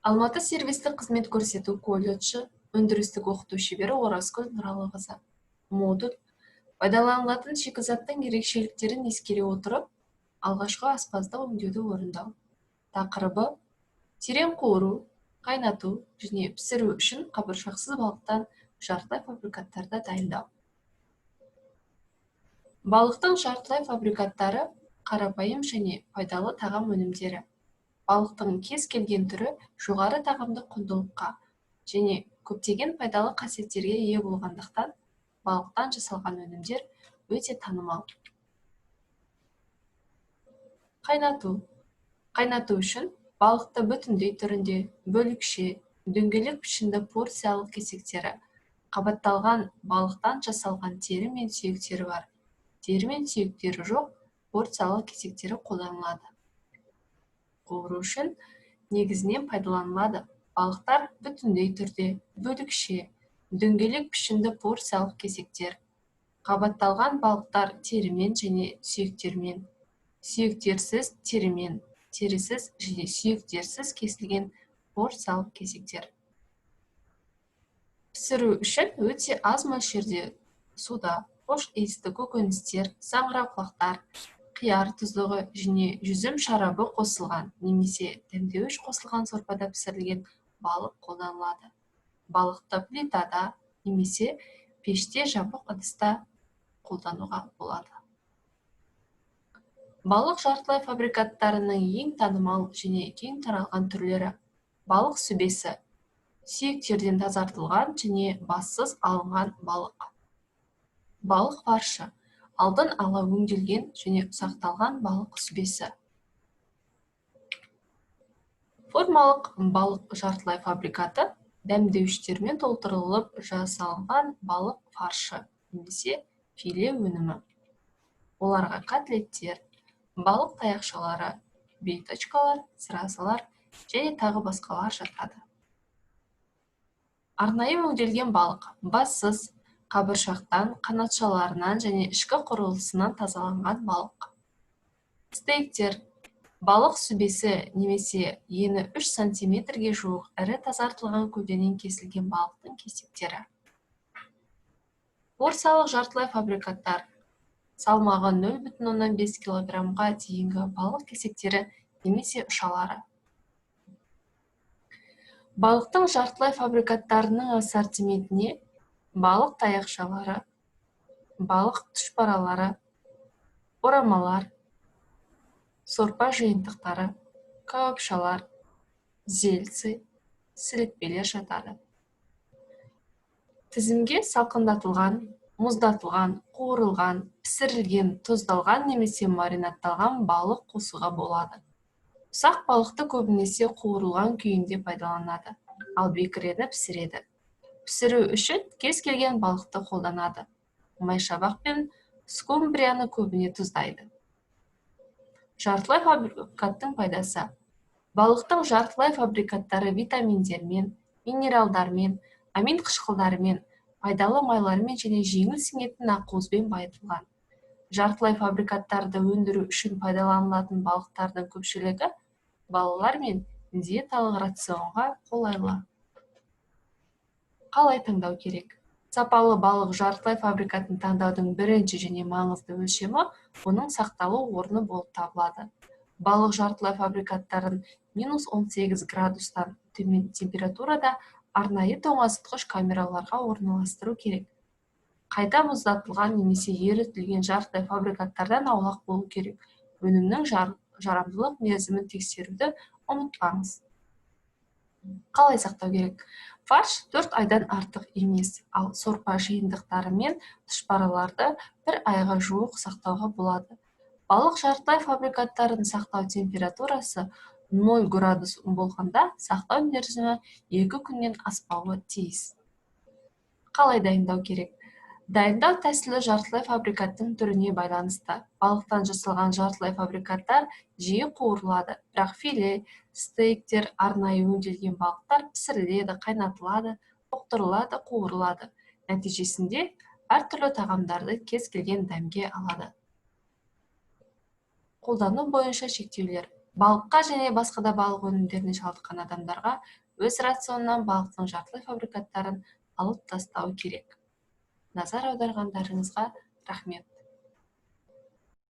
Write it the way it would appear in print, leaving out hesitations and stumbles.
Алматы сервистік қызмет көрсету колледжі, өндірістік оқыту шебері Оразгүл Нұралықызы. Модуль: пайдаланылатын шикізаттың ерекшеліктерін ескере отырып, алғашқы аспаздық өңдеуді орындау. Тақырыбы: терең қуыру, қайнату және пісіру үшін қабыршақсыз балықтан жартылай фабрикаттарды дайындау. Балықтың жартылай фабрикаттары — қарапайым және пайдалы тағам өнімдері. Балықтың кез келген түрі жоғары тағамдық құндылыққа және көптеген пайдалы қасиеттерге ие болғандықтан, балықтан жасалған өнімдер өте танымал. Қайнату. Қайнату үшін балықты бүтіндей түрінде, бөлікше, дөңгелек пішінді порциялық кесектері, қабатталған балықтан жасалған тері мен сүйектері бар, тері мен сүйектері жоқ порциялық кесектері қолданылады. Қуыру үшін негізінен пайдаланылады балықтар бүтіндей түрде, бөлікше, дөңгелек пішінді порциялық кесектер, қабатталған балықтар терімен және сүйектермен, сүйектерсіз, терімен, терісіз және сүйектерсіз кесілген порциялық кесектер. Пісіру үшін өте аз мөлшерде суда хош иісті көкөністер, саңырауқұлақтар, қияр тұздығы және жүзім шарабы қосылған немесе дәмдеуіш қосылған сорпада пісірілген балық қолданылады. Балықты плитада немесе пеште жабық ыдыста қолдануға болады. Балық жартылай фабрикаттарының ең танымал және кең таралған түрлері: балық сүбесі — сүйектерден тазартылған және бассыз алынған балық. Балық фаршы — алдын ала өңделген және ұсақталған балық сүбесі. Формалық балық жартылай фабрикаты — дәмдеуіштермен толтырылып жасалған балық фаршы немесе филе өнімі. Оларға котлеттер, балық таяқшалары, биточкалар, зразалар және тағы басқалар жатады. Арнайы өңделген балық — бассыз, қабыршақтан, қанатшаларынан және ішкі құрылысынан тазаланған балық. Стейктер — балық сүбесі немесе ені 3 сантиметрге жуық ірі тазартылған көлденең кесілген балықтың кесектері. Порциялық жартылай фабрикаттар — салмағы 0,5 килограммға дейінгі балық кесектері немесе ұшалары. Балықтың жартылай фабрикаттарының ассортиментіне балық таяқшалары, балық тұшпаралары, орамалар, сорпа жиынтықтары, кәуапшалар, зельцы, сілікпелер жатады. Тізімге салқындатылған, мұздатылған, қуырылған, пісірілген, тұздалған немесе маринадталған балық қосуға болады. Ұсақ балықты көбінесе қуырылған күйінде пайдаланады, ал бекірені пісіреді. Пісіру үшін кез келген балықты қолданады. Майшабақ пен скумбрияны көбіне тұздайды. Жартылай фабрикаттың пайдасы: балықтың жартылай фабрикаттары витаминдермен, минералдармен, амин қышқылдарымен, пайдалы майлармен және жеңіл сіңетін ақуызбен байытылған. Жартылай фабрикаттарды өндіру үшін пайдаланылатын балықтардың көпшілігі балалар мен диеталық рационға қолайлы. Қалай таңдау керек? Сапалы балық жартылай фабрикатын таңдаудың бірінші және маңызды өлшемі оның сақталу орны болып табылады. Балық жартылай фабрикаттарын -18 градустан төмен температурада арнайы тоңазытқыш камераларға орналастыру керек. Қайта мұздатылған немесе ерітілген жартылай фабрикаттардан аулақ болу керек. Өнімнің жарамдылық мерзімін тексеруді ұмытпаңыз. Қалай сақтау керек? Фарш 4 айдан артық емес, ал сорпа жиынтықтары мен тұшпараларды бір айға жуық сақтауға болады. Балық жартылай фабрикаттарын сақтау температурасы 0 градус болғанда, сақтау мерзімі 2 күннен аспауы тиіс. Қалай дайындау керек? Дайындау тәсілі жартылай фабрикаттың түріне байланысты. Балықтан жасалған жартылай фабрикаттар жиі қуырылады, бірақ филе, стейктер, арнайы өңделген балықтар пісіріледі, қайнатылады, бұқтырылады, қуырылады. Нәтижесінде әртүрлі тағамдарды кез келген дәмге алады. Қолдану бойынша шектеулер: Балыққа және басқа да балық өнімдеріне шалдыққан адамдарға өз рационынан балықтың жартылай фабрикаттарын алып тастау керек. Назар аударғандарыңызға рахмет.